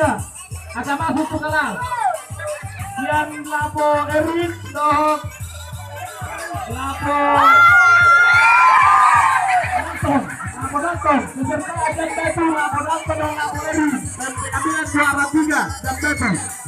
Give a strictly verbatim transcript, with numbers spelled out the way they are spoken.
Asa masuk tu kalang. Sian Lapo Erwin dohot Lapo Danton. Lapo Danton. Beserta Jambatu, Lapo Danton dan Lapo Erwin. Dan pengambilan juara tiga, Jambatu.